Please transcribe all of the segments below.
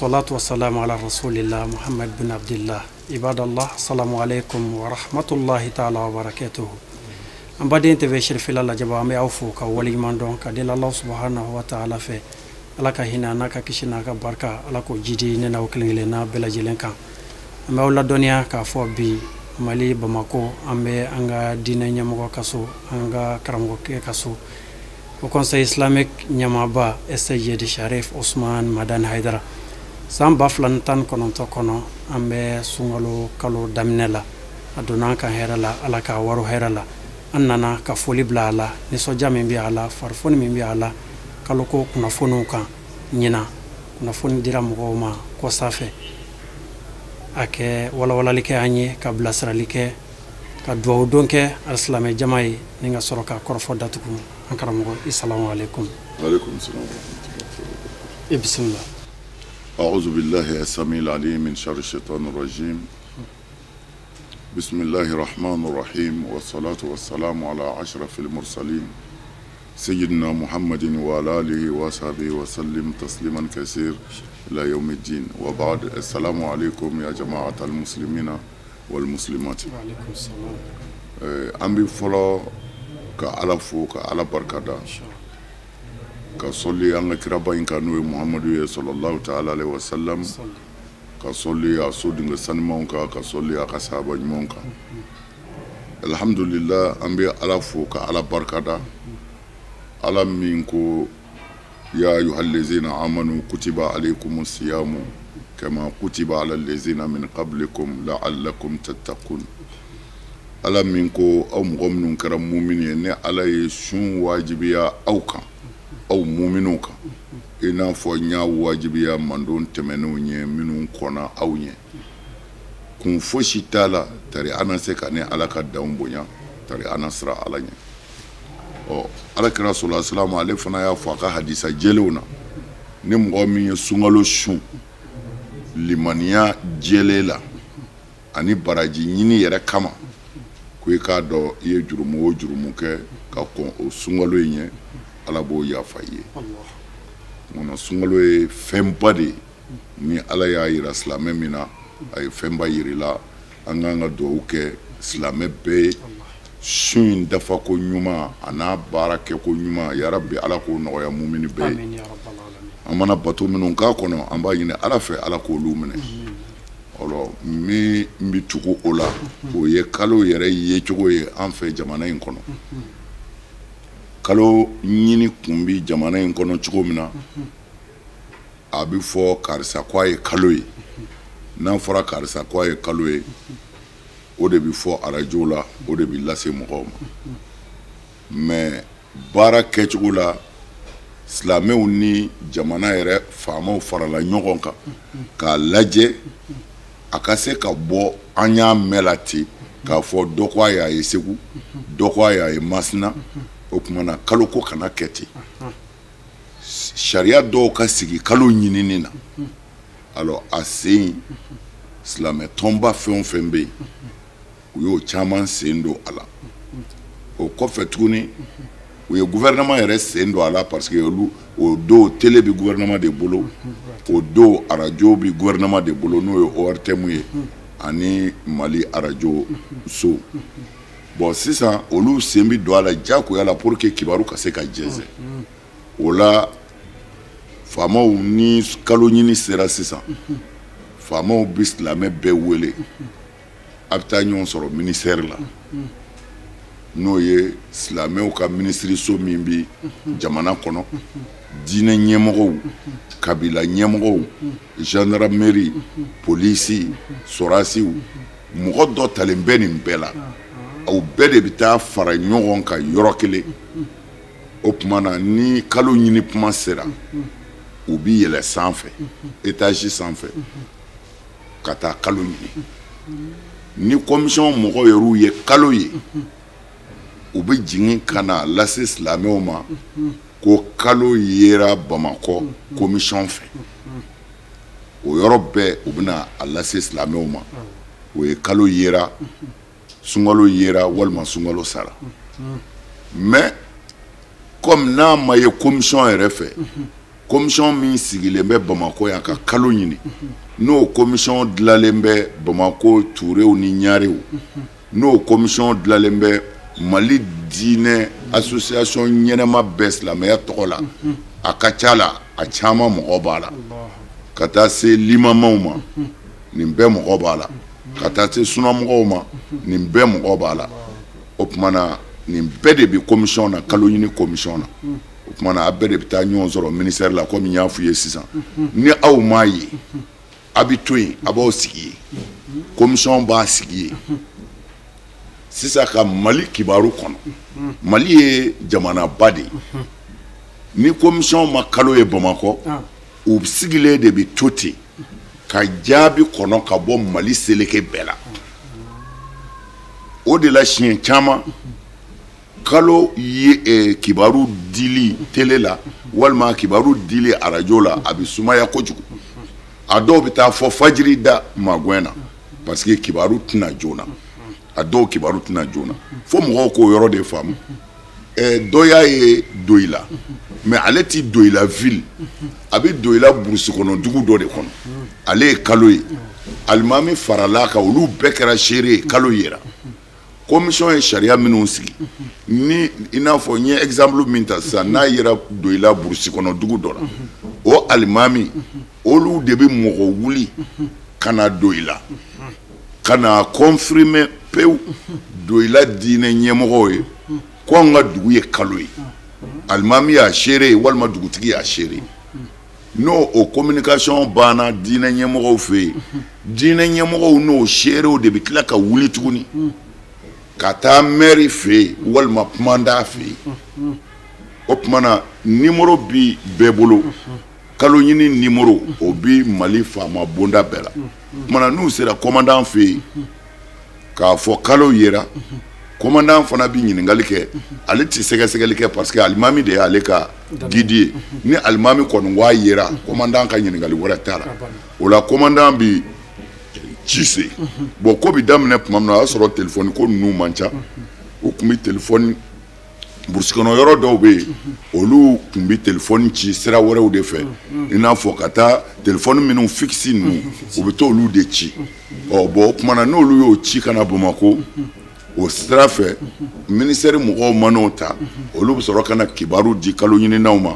Wassalatu wassalamu ala rasulillah Muhammad bin Abdullah. Ibadallah, assalamu alaikum wa rahmatullahi ta'ala wa barakatuhu. An baden TV Cherifila lajɛbaa, an bɛ aw fo ka waleɲuman dɔn ka deli Allah subhanahu wa ta'ala fɛ. Ala ka hinɛ n'a ka kisi n'a ka barika, Ala k'o jidi ne n'aw kelen kelenna bɛɛ lajɛlen kan. An b'aw ladɔnniya k'a fɔ bi Mali Bamako, an bɛ an ka diinɛ ɲɛmɔgɔ ka so, an ka karamɔgɔkɛ ka so, au Conseil islamique ɲɛmaaba Seyidi Sharif Osman Madani Haidara. San 2019 kɔnɔ, an bɛ sunkalo kalo daminɛ la. A donna an kan hɛrɛ la, Ala k'a waro hɛrɛ la. An nana ka foli bila a la, nisɔndiya min bɛ a la, farifoni min bɛ a la, kaloko kunnafoniw kan. Ɲinan kunnafoni dira mɔgɔw ma kɔsa fɛ, a kɛ walawalali kɛ an ye, ka bilasirali kɛ, ka duwawu don kɛ alisilamɛ jama ye, ni ka sɔrɔ ka kɔrɔfɔ datugu. An karamɔgɔ, isalamu aleykum. Aleykum salam wa rahmatullahi. I bisimila. أعوذ بالله السميع العليم من شر الشيطان الرجيم. بسم الله الرحمن الرحيم، والصلاة والسلام على أشرف المرسلين سيدنا محمد وعلى آله وصحبه وسلم تسليما كثير إلى يوم الدين. وبعد، السلام عليكم يا جماعة المسلمين والمسلمات. وعليكم السلام. An bɛ fɔlɔ ka Ala fo, ka Ala barika da, ka sɔli an ka kiraba in kan, n'o ye Muhamadu ye, sallallahu ta'ala alaihi wa sallam, ka sɔli a so denkɛ sanumanw kan, ka sɔli a ka sahaba ɲumanw kan. Alhamdulillah, an bɛ Ala fo ka Ala barika da, Ala min ko ya ayyuhallazina amanu kutiba alaykumus siyamu kama kutiba ala allazina min qablikum la'allakum tattaqun. Ala min ko aw mɔgɔ minnu kɛra mumini ye, ne Ala ye sun wajibiya aw kan, aw muminw kan, i n'a fɔ n y'a wajibiya mandon tɛmɛnenw ye minnu kɔnna aw ɲɛ. Kun fosi t'a la tari an na se ka ne Ala ka danw bonya, tari an na siran Ala ɲɛ. Ɔ, Ala kira sallallahu alaihi wasallam, ale fana y'a fɔ a ka hadisa jɛlenw na, ni mɔgɔ min ye sunkalo sun limaniya jɛlen la ani baraji ɲini yɛrɛ kama, ko i k'a dɔn i ye jurumu o jurumu kɛ ka kɔn o sunkalo in ɲɛ, Ala b'o yafa i ye. Munna sunkalo ye fɛnba de ye, ni Ala y'a yira silamɛ min na, a ye fɛnba yir'i la. An k'an ka dugawu kɛ silamɛ bɛɛ ye sun in dafako ɲuman a n'a baara kɛko ɲuman, yarabi Ala k'o nɔgɔya mumini bɛɛ ye. An mana bato minnu k'a kɔnɔ, an b'a ɲini Ala fɛ Ala k'olu minɛ. Alors, min bɛ tugu o la, o ye kalo yɛrɛ yecogo ye an fɛ jamana in kɔnɔ. Kalo ɲini kun bi jamana in kɔnɔ cogo min na, a bɛ fɔ karisa ko a ye kalo ye. N'a fɔra karisa ko a ye kalo ye, o de bɛ fɔ arajo la, o de bɛ lase mɔgɔw ma. Mais baara kɛcogo la, silamɛw ni jamana yɛrɛ faamaw farala ɲɔgɔn kan k'a lajɛ a ka se ka bɔ an y'a mɛn la ten k'a fɔ dɔ ko a y'a ye Segu, dɔ ko a y'a ye Masina. O tuma na kalo ko kana kɛ ten, sariya dɔw ka sigi kalo ɲinini na. Alors, a sen silamɛ tɔnba fɛn o fɛn bɛ yen, u y'o caman sen don a la. O kɔfɛ tuguni, u ye gouvernement yɛrɛ sen don a la, parce que olu o don télé bɛ gouvernement de bolo, o don arajo bɛ gouvernement de bolo, n'o ye ORTM ye ani Mali arajo so. Bon, sisan olu sen bɛ don a la diyagoya la pour que kibaru ka se ka jɛnsɛn. O la, faamaw, ni kalo ɲini sera sisan, faamaw bɛ silamɛ bɛɛ wele, a bɛ taa ɲɔgɔn sɔrɔ ministère la, n'o ye silamɛw ka minisiriso min bɛ jamana kɔnɔ. Diinɛ ɲɛmɔgɔw, kabila ɲɛmɔgɔw, gendarmerie, polisi, sɔrasiw, mɔgɔ dɔ talen bɛ nin bɛɛ la, o bɛɛ de bɛ taa fara ɲɔgɔn kan yɔrɔ kelen. O tuma na, ni kalo ɲini kuma sera, u bi yɛlɛ sanfɛ, étage sanfɛ, ka taa kalo ɲini. Ni commission mɔgɔw yɛrɛw ye kalo ye, u bɛ jigin ka na lase silamɛw ma ko kalo yera Bamakɔ commission fɛ. O yɔrɔ bɛɛ, u bɛna a lase silamɛw ma, o ye kalo yera, sunkalo yera walima sunkalo sara. Mais comme n'a ma ye commission yɛrɛ fɛ Commission min sigilen bɛ Bamakɔ yan ka kalo ɲini, n'o commission dilanlen bɛ Bamakɔ Turew ni Ɲarew, n'o commission dilanlen bɛ Mali diinɛ association ɲɛnama bɛɛ silamɛya tɔgɔ la, a ka ca la, a caman mɔgɔ b'a la, ka taa se limamaw ma, nin bɛɛ mɔgɔ b'a la, ka taa se sunamɔgɔw ma, nin bɛɛ mɔgɔ b'a la. O tuma na nin bɛɛ de bɛ commission na, kalo ɲini commission na. O tuma na a bɛɛ de bɛ taa ɲɔgɔn sɔrɔ ministère la, komi n y'a f'u ye sisan. Ni aw m'a ye, a bɛ to yen, a b'aw sigi yen, commission b'a sigi yen. Sisan ka Mali kibaru kɔnɔ, Mali ye jamanaba de ye. Ni commission ma kalo ye Bamakɔ, u sigilen de bɛ to ten ka jaabi kɔnɔ ka bɔ Mali seleke bɛɛ la. O de la siɲɛ caman kalo ye kibaru dili télé la walima kibaru dili arajo la, a bɛ sumaya kojugu. A dɔw bɛ taa fɔ fajiri da magɛn na parce que kibaru tɛna joona. A dɔw kibaru tɛna joona, fo mɔgɔw k'o yɔrɔ de faamu. Dɔ y'a ye Doyila, mais ale ti Doyila ville, a bɛ Doyila burusi kɔnɔ dugu dɔ de kɔnɔ, ale ye kalo ye. Alimami farala kan, olu bɛɛ kɛra seere ye, kalo yera. Commission ye sariya minnu sigi, ni i n'a fɔ n ye exemple min ta sisan, n'a yera Doyila burusi kɔnɔ dugu dɔ la, o alimami olu de bɛ mɔgɔ wuli ka na Doyila ka na confirmer pewu Doyila diinɛ ɲɛmɔgɔw ye ko an ka dugu ye kalo ye. Alimami y'a seere ye walima dugutigi y'a seere ye. N'o o communication banna diinɛ ɲɛmɔgɔw fɛ yen, diinɛ ɲɛmɔgɔw n'o seerew de bɛ tila ka wuli tuguni ka taa maire fɛ yen walima kumanda fɛ yen. O tuma na numéro bi bɛɛ bolo, kalo ɲini numéro o bi Mali faama bonda bɛɛ la. O tuma na n'u sera commandant fɛ yen k'a fɔ kalo yera, commandant fana bi ɲininkali kɛ, ale ti sɛgɛsɛgɛli kɛ parce que alimami de y'ale ka guide ye. Ni alimami kɔni ko a yera, commandant ka ɲininkali wɛrɛ t'a la. O la commandant bi ci se. Bon, ko bi daminɛ tuma min na, o y'a sɔrɔ téléphone ko ninnu man ca. U tun bɛ téléphone burusi kɔnɔ yɔrɔ dɔw bɛ yen, olu tun bɛ téléphone ci sira wɛrɛw de fɛ, i n'a fɔ ka taa téléphone minnu fixe ninnu, u bɛ t'olu de ci. Ɔ bon, o tuma na n'olu y'o ci ka na Bamakɔ, o sira fɛ ministère mɔgɔw man'o ta, olu bɛ sɔrɔ ka na kibaru di kalo ɲininaw ma.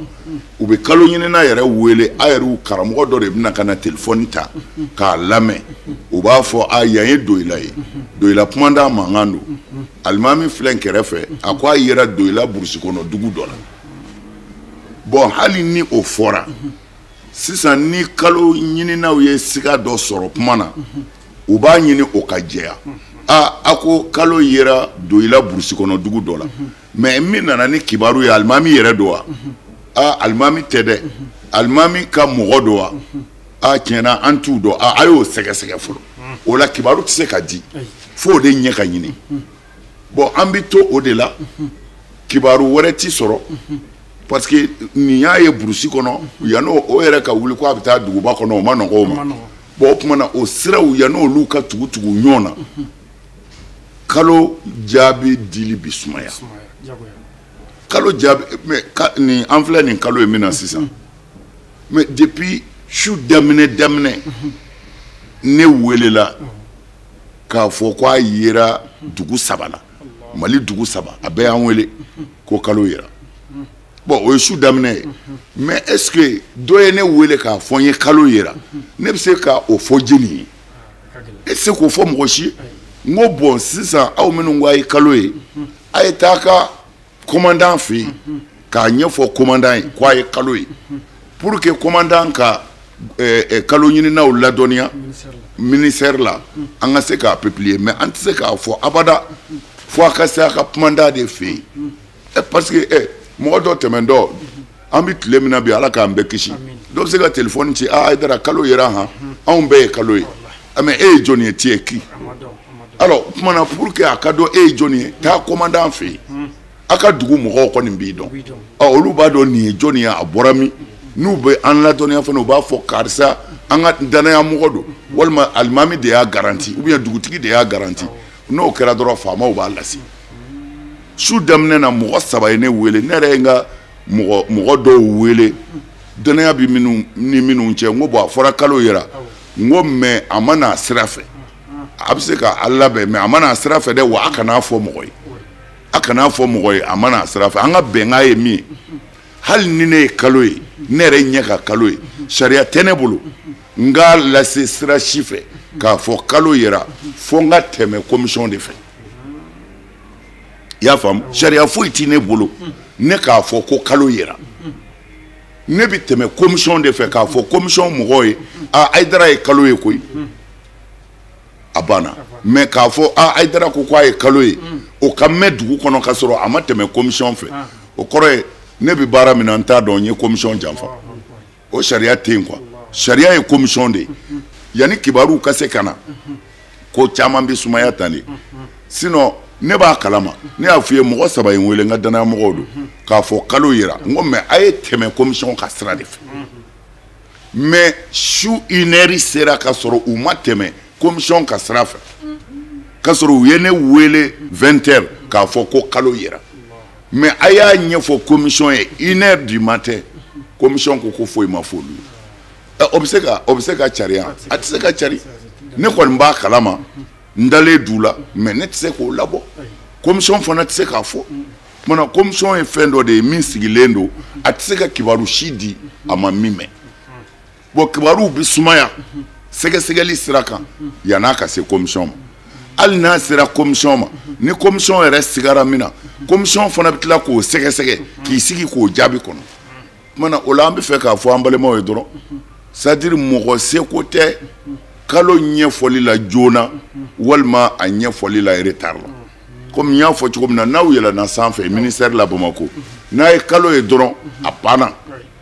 U bɛ kalo ɲinina yɛrɛ wele, a yɛrɛ karamɔgɔ dɔ de bɛna ka na téléphone ta k'a lamɛn. U b'a fɔ a yan ye Doyila ye, Doyila kumanda mankan don, alimami filɛ n kɛrɛfɛ, a ko a yera Doyila burusi kɔnɔ dugu dɔ la. Bon, hali ni o fɔra sisan, ni kalo ɲininaw ye siga dɔ sɔrɔ kuma na, u b'a ɲini o ka jɛya. A ko kalo yera Doyila burusi kɔnɔ dugu dɔ la, mais min nana ni kibaru ye, alimami yɛrɛ don wa? A alimami tɛ dɛ, alimami ka mɔgɔ don wa? A tiɲɛna an t'u dɔn. A y'o sɛgɛsɛgɛ fɔlɔ. O la kibaru tɛ se ka di fo o de ɲɛ ka ɲini. Bon, an bɛ to o de la, kibaru wɛrɛ ti sɔrɔ parce que nin y'a ye burusi kɔnɔ, yan'o o yɛrɛ ka wuli ko a bɛ taa duguba kɔnɔ, o ma nɔgɔ o ma. Bon, o tuma na o siraw yan'olu ka tugu tugu ɲɔgɔn na, kalo jaabi dili bi sumaya. Kalo jaabi, mais nin an filɛ nin kalo ye min na sisan, mais depuis su daminɛ ne welela k'a fɔ ko a yera dugu saba la, Mali dugu saba, a bɛɛ y'an wele ko kalo yera. Bon, o ye su daminɛ ye, mais est ce que dɔ ye ne wele k'a fɔ n ye kalo yera, ne bɛ se ka o fɔ jɛni ye? E tɛ se k'o fɔ mɔgɔ si. N ko bon, sisan aw minnu ko a ye kalo ye, a ye taa ka commandant fɛ yen k'a ɲɛfɔ commandant ye ko a ye kalo ye, pour que commandant ka kalo ɲininaw ladɔnniya ministère la, an ka se k'a publier. Mais an tɛ se k'a fɔ abada fo a ka se a ka commandant de fɛ yen, parce que mɔgɔ dɔ tɛmɛntɔ, an bɛ tile min na bi, Ala k'an bɛɛ kisi, dɔ bɛ se ka téléphone ci, a Hayidara kalo yera han, anw bɛɛ ye kalo ye, mais e ye jɔnni ye, tu es qui? Alors o tuma na pour que a ka dɔn e ye jɔnni ye, taa commandant fɛ yen, a ka dugu mɔgɔw kɔni b'i dɔn, ɔ olu b'a dɔn nin ye jɔnni ye, a bɔra min. N'u bɛ an ladɔnniya fana, u b'a fɔ karisa an ka danaya mɔgɔ don, walima alimami de y'a garanti, ou bien dugutigi de y'a garanti. N'o kɛra dɔrɔn, faamaw b'a lase. Su daminɛ na mɔgɔ saba ye ne wele, ne yɛrɛ ye n ka mɔgɔ dɔw wele Dannaya bɛ minnu ni minnu cɛ, n ko bon, a fɔra kalo yera, n ko mais a ma n'a sira fɛ. A bɛ se ka a labɛn, mais a ma n'a sira fɛ dɛ. Wa a kana fɔ mɔgɔ ye, a kana fɔ mɔgɔ ye, a ma n'a sira fɛ. An ka bɛnkan ye min ye, hali ni ne ye kalo ye, ne yɛrɛ ɲɛ ka kalo ye, sariya tɛ ne bolo n k'a lase sira si fɛ k'a fɔ kalo yera, fo n ka tɛmɛ commission de fɛ. I y'a faamu? Sariya foyi tɛ ne bolo ne k'a fɔ ko kalo yera. Ne bɛ tɛmɛ commission de fɛ k'a fɔ commission mɔgɔw ye: a Hayidara ye kalo ye koyi. A banna. Mais k'a fɔ a Hayidara ko k'a ye kalo ye, o ka mɛn dugu kɔnɔ ka sɔrɔ a ma tɛmɛ commission fɛ, o kɔrɔ ye ne bɛ baara min na, n t'a dɔn, n ye commission janfa. O sariya tɛ yen quoi. Sariya ye commission de ye. Yanni kibaruw ka se ka na, ko caman bɛ sumaya tan de. Sinon ne b'a kalama, ne y'a f'i ye, mɔgɔ saba ye n wele, n ka danayamɔgɔw don, k'a fɔ kalo yera. N ko mais a ye tɛmɛ commission ka sira de fɛ. Mais su 1 heure sera ka sɔrɔ u ma tɛmɛ commission ka sira fɛ, ka sɔrɔ u ye ne wele 20 heures k'a fɔ ko kalo yera. Mais a y'a ɲɛfɔ commission ye 1 heure du matin, commission ko ko foyi ma fɔ olu ye. O bɛ se ka cari? A tɛ se ka cari. Ne kɔni b'a kalama, n dalen d'u la, mais ne tɛ se k'o labɔ, commission fana tɛ se k'a fɔ. Kumana, commission ye fɛn dɔ de ye min sigilen don, a tɛ se ka kibaru si di a ma min mɛn. Bon, kibaruw bɛ sumaya sɛgɛsɛgɛli sira kan yann'a ka se commission ma. Hali n'a sera commission ma, ni commission yɛrɛ sigara min na, commission fana bɛ tila k'o sɛgɛsɛgɛ, k'i sigi k'o jaabi kɔnɔ. Kumana, o la an bɛ fɛ k'a fɔ an balimaw ye dɔrɔn, c'est à dire mɔgɔ seko tɛ kalo ɲɛfɔli la joona walima a ɲɛfɔli la retard la. Komi n y'a fɔ cogo min na, n'aw yɛlɛnna sanfɛ ministère la Bamakɔ, n'a ye kalo ye dɔrɔn, a banna,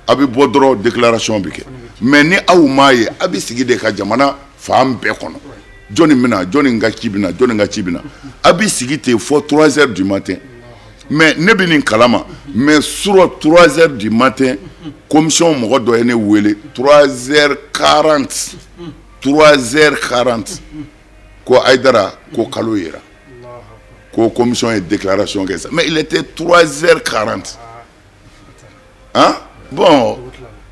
a bɛ bɔ dɔrɔn, déclaration bɛ kɛ. Mais ni aw m'a ye, a bɛ sigi de ka jamana fan bɛɛ kɔnɔ, jɔnni bɛna, jɔnni ka ci bɛna, jɔnni ka ci bɛna, a bɛ sigi ten fɔ 3 heures du matin. Mais ne bɛ nin kalama, mais surɔ 3 heures du matin, commission mɔgɔ dɔ ye ne wele 3 heures 40, 3 heures 40, ko Hayidara, ko kalo yera, ko commission ye déclaration kɛ sa. Mais il était 3 heures 40, hein. Bon,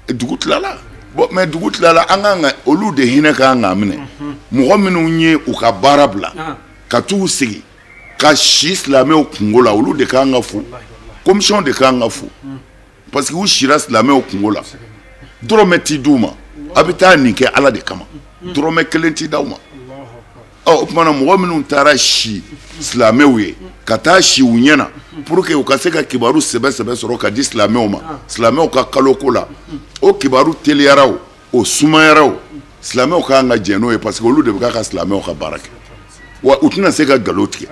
dugu tilala. Bon, mais dugu tilala, an kan ka olu de hinɛ ka kan k'a minɛ, mɔgɔ minnu ye u ka baara bila ka t'u sigi ka si silamɛw kungo la, olu de kan ka fo, commission de kan ka fo, parce que u sira silamɛw kungo la. Dɔrɔmɛ ti d'u ma. A bɛ taa nin kɛ Ala de kama, dɔrɔmɛ kelen ti d'aw ma. Ɔ, o tuma na, mɔgɔ minnu taara si silamɛw ye, ka taa si u ɲɛna pour que u ka se ka kibaru sɛbɛ sɛbɛ sɔrɔ ka di silamɛw ma, silamɛw ka kaloko la, o kibaru teliyara, o o sumayara, o silamɛw ka kan ka jɛn n'o ye, parce que olu de bɛ ka silamɛw ka baara kɛ. Wa u tɛna se ka nkalon tigɛ.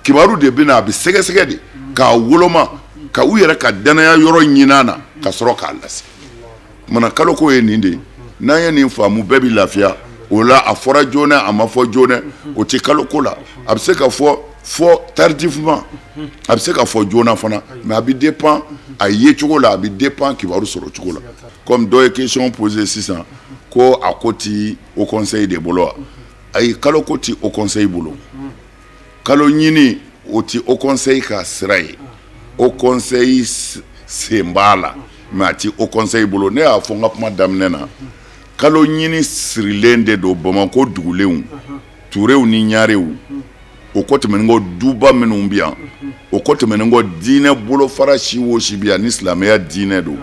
Kibaru de bɛ na, a bɛ sɛgɛsɛgɛ de k'a woloma, ka u yɛrɛ ka danaya yɔrɔ ɲinin a na ka sɔrɔ k'a lase. Kumana, kaloko ye nin de ye. N'an ye nin faamu, bɛɛ bɛ lafiya o la. A fɔra joona, a ma fɔ joona, o tɛ kaloko la. A bɛ se ka fɔ fɔ tardivement, a bɛ se ka fɔ joona fana, mais a bɛ dépend a ye cogo la, a bɛ dépend kibaru sɔrɔ cogo la. Comme dɔ ye question posé sisan ko a ko ti Haut Conseil de bolo wa? Ayi, kaloko ti Haut Conseil bolo. Kalo ɲini, o ti Haut Conseil ka sira ye. Haut Conseil sen b'a la, mais a ti Haut Conseil bolo. Ne y'a fɔ n ka kuma daminɛ na, kalo ɲini sirilen de don Bamakɔ dugulenw, Turew ni Ɲarew. O kɔ tɛmɛnen kɔ, duba minnu bɛ yan, o kɔ tɛmɛnen kɔ, diinɛ bolofara si o si bɛ yan ni silamɛya diinɛ don,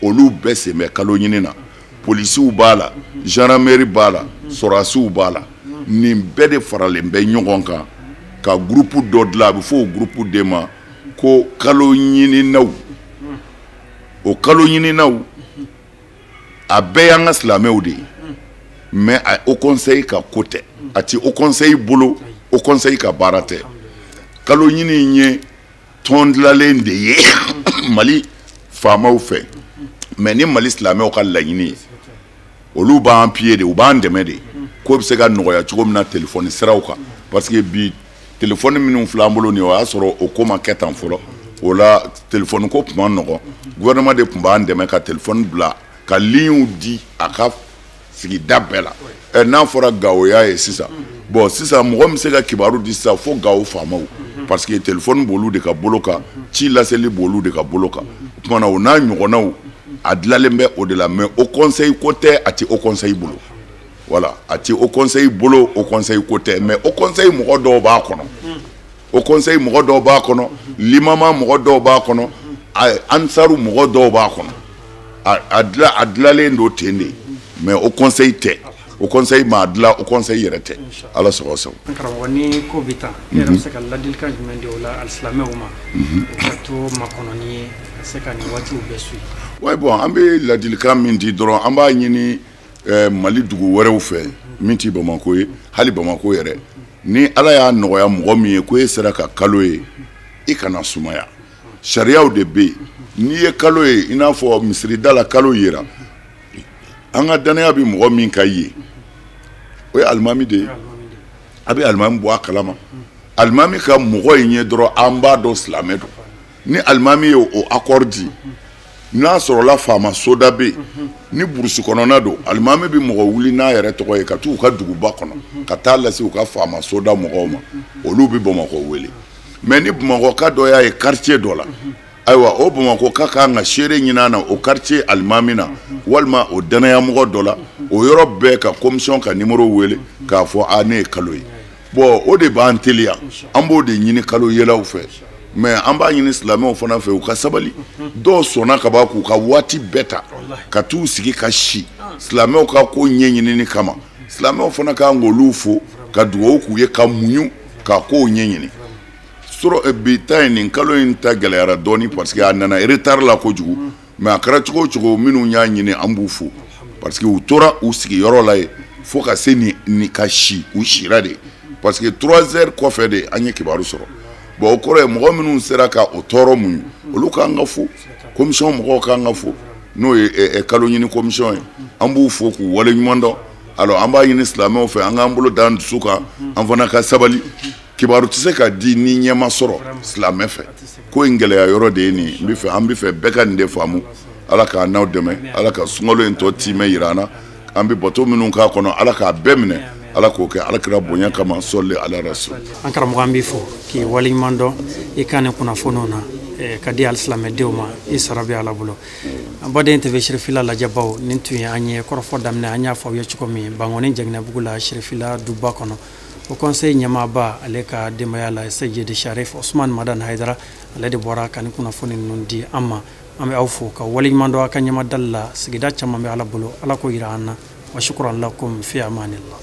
olu bɛɛ sen bɛ kalo ɲini na. Polisiw b'a la, gendarmerie b'a la, sɔrɔdasiw b'a la. Nin bɛɛ de faralen bɛ ɲɔgɔn kan ka groupe dɔ dilan. A bɛ fɔ o groupe de ma ko kalo ɲininaw. O kalo ɲininaw, a bɛɛ y'an ka silamɛw de ye, mais a Haut Conseil ka ko tɛ, a ti Haut Conseil bolo, Haut Conseil ka baara tɛ. Kalo ɲini ye tɔn dilanlen de ye Mali faamaw fɛ, mais ni Mali silamɛw ka laɲini ye, olu b'an appuyer de, u b'an dɛmɛ de, ko bɛ se ka nɔgɔya cogo min na telefɔni siraw kan, parce que bi telefɔni minnu filɛ an bolo nin ye, o y'a sɔrɔ o ko ma kɛ tan fɔlɔ. O la, telefɔni ko tun ma nɔgɔn, gouvernement de tun b'an dɛmɛ ka telefɔni bila ka lignes di a ka sigida bɛɛ la. Ɛ, n'a fɔra Gawo y'a ye sisan, bon, sisan mɔgɔ min bɛ se ka kibaru di sisan fo Gawo faamaw, parce que telefɔni b'olu de ka bolo kan, ci laseli b'olu de ka bolo kan. O tuma na, o n'a ɲɔgɔnnaw, A dilalen bɛ o de la, mais haut conseil ko tɛ, a tɛ haut conseil bolo. Voilà, a tɛ haut conseil bolo, haut conseil ko tɛ, mais haut conseil mɔgɔ dɔw b'a kɔnɔ, haut conseil mɔgɔ dɔw b'a kɔnɔ, limama mɔgɔ dɔw b'a kɔnɔ, ansaru mɔgɔ dɔw b'a kɔnɔ. A dilalen don ten de, mais haut conseil tɛ, haut conseil m'a dilan, haut conseil yɛrɛ tɛ. Ala sago sago. N karamɔgɔ, ni ko bɛ tan, e yɛrɛ bɛ se ka ladilikan jumɛn di o la alisilamɛw ma, u ka to makɔnɔni ye ka se ka nin waatiw bɛɛ suit? Ouais, bon, an bɛ ladilikan min di dɔrɔn, an b'a ɲini Mali dugu wɛrɛw fɛ min tɛ Bamakɔ ye, hali Bamakɔ yɛrɛ, ni Ala y'a nɔgɔya mɔgɔ min ye ko e sera ka kalo ye, i kana sumaya. Sariyaw de bɛ yen. N'i ye kalo ye, i n'a fɔ misirida la kalo yera, an ka danaya bɛ mɔgɔ min ka ye, o ye alimami de ye. A bɛ alimami bɔ a kalama, alimami ka mɔgɔ in ye dɔrɔn, an b'a dɔn silamɛ don. Ni alimami ye o accord di, n'a sɔrɔla faama soda bɛ yen, ni burusi kɔnɔna don, alimami bɛ mɔgɔ wuli n'a yɛrɛ tɔgɔ ye ka t'u ka duguba kɔnɔ ka taa lase u ka faama soda mɔgɔw ma, olu bɛ Bamakɔ wele. Mais ni Bamakɔ dɔ y'a ye quartier dɔ la, ayiwa, o Bamakɔ ka kan ka seere ɲini a na o quartier alimami na, walima o danayamɔgɔ dɔ la, o yɔrɔ bɛɛ ka commission ka numéro wele k'a fɔ a ne ye kalo ye. Bon, o de b'an teliya, an b'o de ɲini kalo yelaw fɛ. Mais an b'a ɲini silamɛw fana fɛ, u ka sabali. Dɔw sɔnna ka ban k'u ka waati bɛɛ ta ka t'u sigi ka si silamɛw ka ko ɲɛɲinini kama. Silamɛw fana kan k'olu fo ka dugawu k'u ye, ka muɲu ka kow ɲɛɲini. Sɔrɔ bi ta in, nin kalo in ta gɛlɛyara dɔɔni parce que a nana retard la kojugu. Mais a kɛra cogo o cogo, minnu y'a ɲini, an b'u fo parce que u tora u sigiyɔrɔ la yen fo ka se nin ka si, u sira de, parce que 3 heures kɔfɛ de an ye kibaru sɔrɔ. Bon, o kɔrɔ ye mɔgɔ minnu sera ka o tɔɔrɔ muɲu, olu k'an ka fo, commission mɔgɔw k'an ka fo, n'o ye kalo ɲini commission ye. An b'u fo k'u waleɲuman dɔn. Alors, an b'a ɲini silamɛw fɛ, an k'an bolo d'an dusu kan, an fana ka sabali. Kibaru tɛ se ka di ni ɲɛma sɔrɔ silamɛ fɛ. Ko in gɛlɛya yɔrɔ de ye nin ye. N bɛ fɛ, an bɛ fɛ bɛɛ ka nin de faamu. Ala k'a n'aw dɛmɛ, Ala ka sunkalo in tɔ timɛ yira an na. An bɛ bato minnu k'a kɔnɔ, Ala k'a bɛɛ minɛ, Ala k'o kɛ Ala kira bonya kama. Sɔli ala rasul. An karamɔgɔ, an b'i fo k'i waleɲuman dɔn i ka nin kunnafoniw na ka di alisilamɛdenw ma. I sara bɛ Ala bolo. An baden TV Sirifila lajɛbaw, nin tun ye an ye kɔrɔfɔ daminɛ. An y'a fɔ aw ye cogo min, Bankɔni Jɛgɛnɛbugu la, Sirifila duba kɔnɔ, haut conseil ɲɛmaaba, ale ka denbaya la, Seyidi Sharif Osman Madan Hayidara, ale de bɔra ka nin kunnafoni ninnu di an ma. An bɛ aw fo ka waleɲuman dɔn aw ka ɲɛmadali la. Sigida caman bɛ Ala bolo, Ala k'o yira an na. Wa shukran lakum, fi amanillah.